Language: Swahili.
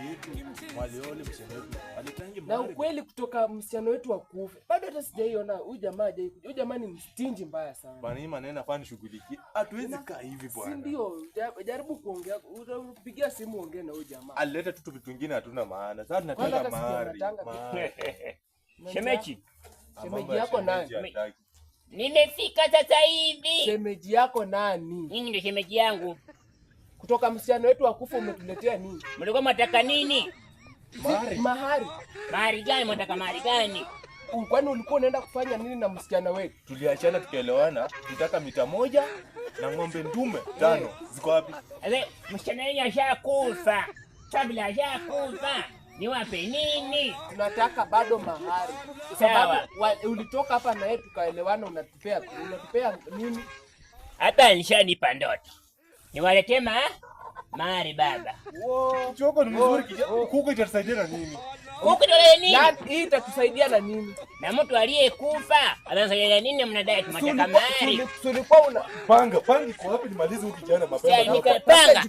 yetu, Mwaliole msichana wetu. Alitangi Na mahari. ukweli kutoka msichana wetu akufe, bado hata sijaiona huyu jamaa hajai. Huyu jamaa ni mstingy mbaya sana. Bana, hii maneno nafaa nishughulikie. Hatuwezi kaa hivi Si bwana. ndio? Jaribu kuongea, utapigia simu uongee na huyu jamaa. Alileta tu vitu vingine hatuna maana. Sasa Kwanza tunataka hata mahari. sijaona tanga. Mahari. Shemeji, Ah, mambo Shemeji ya yako nani? shemeji hataki. nimefika sasa hivi. Shemeji yako nani? Nyinyi ndio shemeji yangu. Kutoka msichana wetu akufa umetuletea nini? Mlikuwa mwataka nini? Mahari. Mahari. Mahari gani? Mwataka mahari gani? Kwani ulikuwa unaenda kufanya nini na msichana wetu? Tuliachana tukaelewana, tutaka mita 1 na ng'ombe ndume 5. Ziko wapi? Sasa msichana yenu ashakufa. Kabla ashakufa, niwape nini? Tunataka bado mahari. Sawa. Sababu ulitoka hapa na yeye tukaelewana, unatupea nini? Hapa nishanipa ndoto. Niwaletee mahari baba. Choko ni mzuri kijana. Kuku itatusaidia na nini? Kuku ndio nini? Na hii itatusaidia na nini? Na mtu aliyekufa anasaidia nini? Mnadai Si tunataka ulikuwa- mahari. si ulikuwa una Panga, panga iko wapi nimalize huyu kijana mapema? Panga.